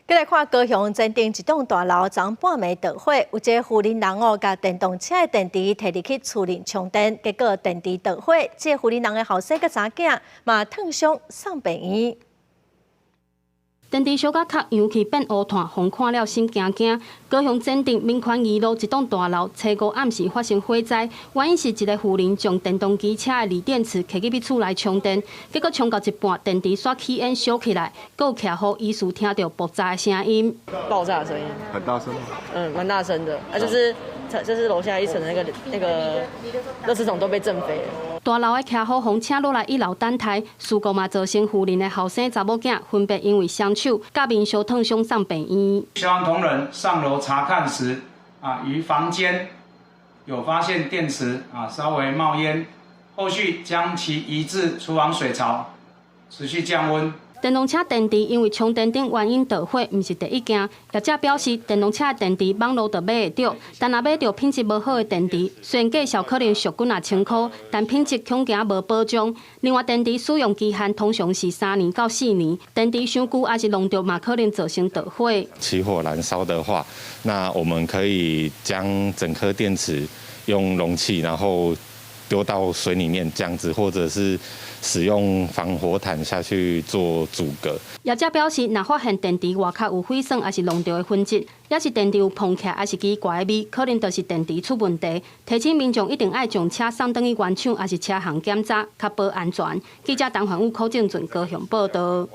繼來看高雄前鎮一棟大樓，昨半暝著火，有一个婦人哦，共電動車的電池提入去厝裡充電，結果電池著火，這個婦人的後生佮查囝嘛燙傷送病院。電池燒甲較揚去變烏炭，予人看了心驚驚。高雄前鎮民權二路一棟大樓，初五暗時發生火災，原因是一个婦人將電動機車的鋰電池提入去厝內充電，結果充到一半，電池煞起煙燒起來，閣有徛予疑似聽著爆炸的聲音。爆炸的聲音。很大聲嗎？嗯，蠻大聲的，啊，就是樓下一層的那個垃圾桶都被震飛了。大樓的徛戶予請落來一樓等待，事故嘛造成婦人的後生查某囝分別因為雙手佮面燒燙傷送病院。消防同仁上樓查看時，啊，於房間有發現電池啊稍微冒煙，後續將其移至廚房水槽，持續降溫。電動車電池因為充電等原因著火，毋是第一件。業者表示，電動車的電池網路就買會著，但若買著品質無好的電池，雖然價數可能俗幾若千箍，但品質恐驚無保障。另外，電池使用期限通常是3年到4年，電池傷舊抑是弄著嘛可能造成著火。起火燃燒的話，那我們可以將整顆電池用容器，然後丟到水裡面這樣子，或者是使用防火毯下去做阻隔。業者表示，若發現電池外殼有毀損，抑是弄著的痕跡，抑是電池有膨起來，抑是奇怪的味，可能就是電池出問題。提醒民眾一定愛將車送轉去原廠，抑是車行檢查，確保安全。記者陳環宇、柯正俊高雄報道。